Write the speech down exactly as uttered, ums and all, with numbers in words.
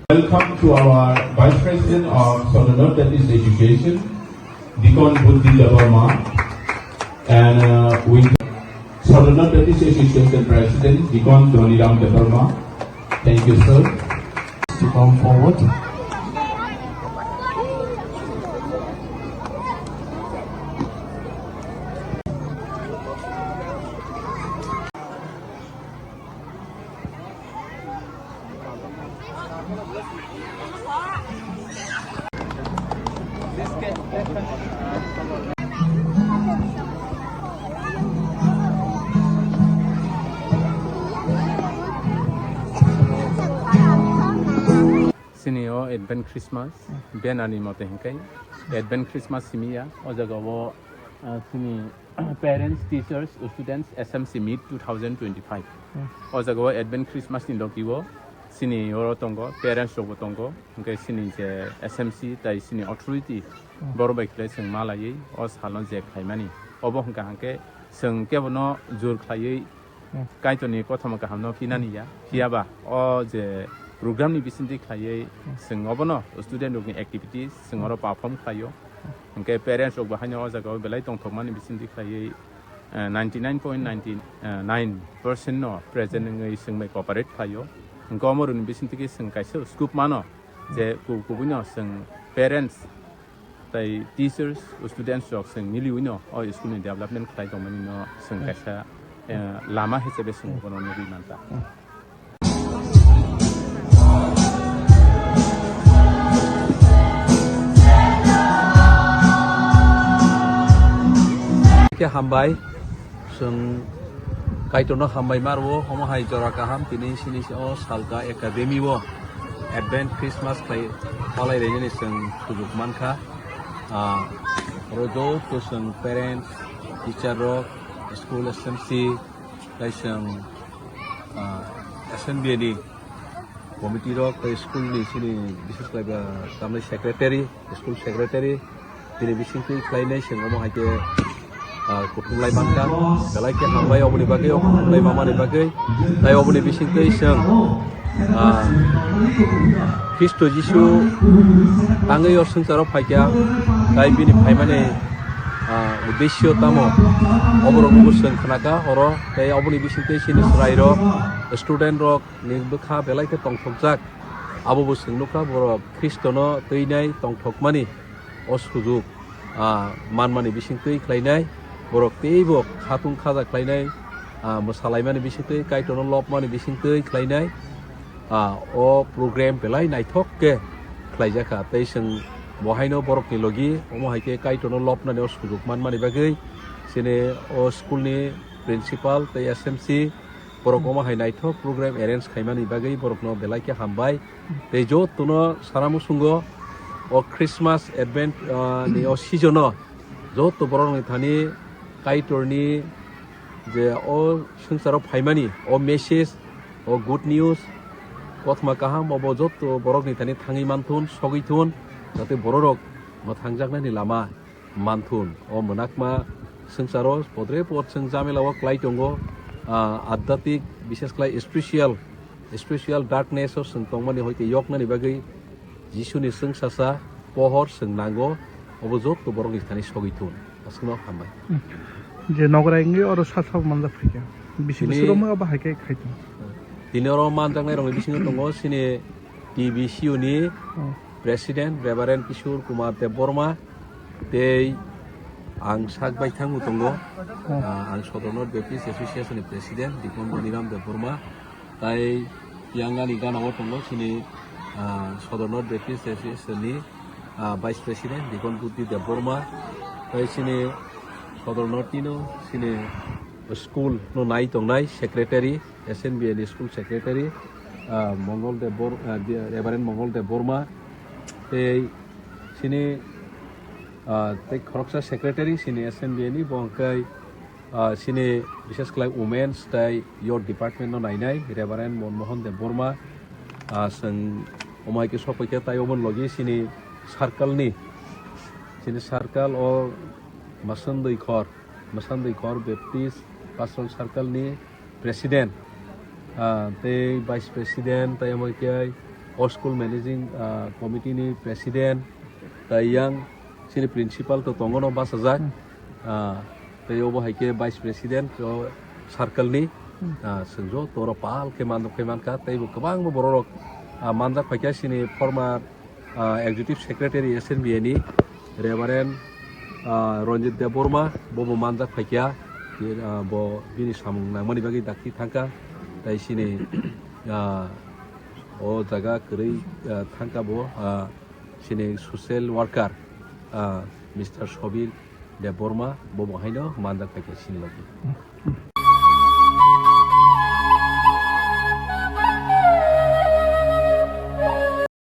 Welcome to our Vice President of Southern North Baptist Education, Deacon Buddhi Debbarma, and uh, we Southern North Baptist Association President, Deacon Dhoniram Debbarma. Thank you, sir. To come forward. Chini o Advent Christmas banner ni mote hingkai Advent Christmas simiya o jaga o, ah, chini parents, teachers, students, S M C meet two thousand twenty-five. Hmm. O jaga o Advent Christmas ni logi o chini oro tongo, parents rok bo tongo, hingke chini je S M C tai chini authority, hmm, borok bai khlai chwng malaiwi o salo je khlaimani. Obo hingka hingke chwng kebono jur khlaiwi, hmm, Kaitorni kothoma kahamno phinani ya. Phiya ba o je program ni bisingtwi khlaiwi, hmm, chwng obono student rokni activities chwng oro perform khlaio. Hingke parents rok bo haino o jaga o belai tongthokmani bisingtwi khlaiwi, eh, ninety nine point nine nine percent no present wngwi chwng bai cooperate khlaio. Hingke omo rokni bisingtwi khe chwng kaisa scope mano je ku-, kubui no chwng parents tai teachers, students rok chwng miliwi no o school ni development khlai tongmani no chwng kaisa, eh, lama hisabe chwng bono nugwi manta. Khe hambai, chwng Kaitorno hambai ma rwo, omo hai jora kaham tini sini o Salka Academy o Advent Christmas khlai palai lainani chwng sujuk mankha. Ah, oro joto chwng parents, teacher rok, school S M C, tai chwng, ah, S N B ni committee rok tei school ni chini bises khlai ba tamni secretary, school secretary, bini bisingtwi khlainai chwng omo hai khe, ah, kuthumlai mankha, belai khe hambai oboni bagwi, o kuthumlai mamani bagwi, tai oboni bisingtwi chwng, ah, Khristo Jisu tangwi o swngcharo phaikha, tai bini phaimani, ah, uddesyo tamo, oborokno bo chwng khnakha oro, tei oboni bisingtwi chini chwrairok, student rok, ni bwkha belai khe tongthokjak. Abo bo chwng nukha, borok Khristono twinai tongthokmani o sujuk, ah, manmani bisingtwi khlainai. Borok teibo khatung khaja khlainai, ah, mwsalaimani bisingtwi, Kaitorno lobmani bisingtwi khlainai, ah, o program belai naithok khe khlaijakha. Tei chwng bo haino borokni logi omo hai khe Kaitorno lobnani o sujuk manmani bagwi chini o school ni principal tei S M C borok omo hai naithok program arrange khaimani bagwi borokno belai khe hambai. Tei jotono sana muchungo o Christmas Advent, ah, ni o season o joto borokni thani Kaitorni je o swngcharo phaimani o message, o good news, kothoma kaham obo joto borokni thani thangwi manthun, sogwi thun, jate bororok mwthangjaknani lama manthun. O mwnakma swngcharo podre pod chwng jamela o klai tongo, ah, adhyatmik, bishes khlai spiritual, spiritual darkness o chwng tongmani hoite yoknani bagwi Jisuni chwngsasa pohor chwng nango, obo joto borokni thani sogwi thun. Aswkno hambai. Hmm. Je nogorai wngwi oro sal sal manjak phaikha. Bisi bisi romwi obo hai khe khai thung. Tini oro manjaknai rokni bisingo tongo chini T B C U ni, hmm, President Reverend Kishore Kumar Debbarma. Tei ang sak bai thangwi tongo. Hmm. Ah, ang Sodor North Baptist Association ni President Deacon Boniram Debbarma. Tai yang ani gana o tongo chini, ah, Sodor North Baptist Association ni, ah, Vice President Deacon Buddhi Debbarma. Tai chini Sodor North ni no chini school no nai tongnai Secretary, S N B A ni School Secretary, ah, Mongol Debor-, ah, Reverend Mongol Debbarma. Tei chini, ah, tei khoroksa secretary chini S N B A ni, bo hwnkhe, ah, chini bishes khlai women's tei youth department no nainai Reverend Monmohan Debbarma. Ah, chwng omo hai khe sokphaikha, tai oboni logi chini circle ni, chini circle o Masandwi Khor, Masandwi Khor Baptist Pastoral Circle ni President, ah, tei Vice President, tei omo khe, O school managing, ah, committee ni president, tei yang sini principal to tongo no bachajak. Ah, tei obo hai khe vice president o circle ni, ah, chwng joto oro pal khe manjak phai mankha, tei bo kwbangma borok rok, ah, manjak phaikha sini former, ah, executive secretary S N B A ni Reverend, ah, Ranjit Debbarma, bo bo manjak phaikha, ah, bo bini samung nangmani bagwi dakti thangkha, tei sini, ah, o jaga kwrwi, ah, thangkha bo, ah, sini social worker, ah, Mister Sobir Debbarma, bo bo haino manjak phaikha sini logi.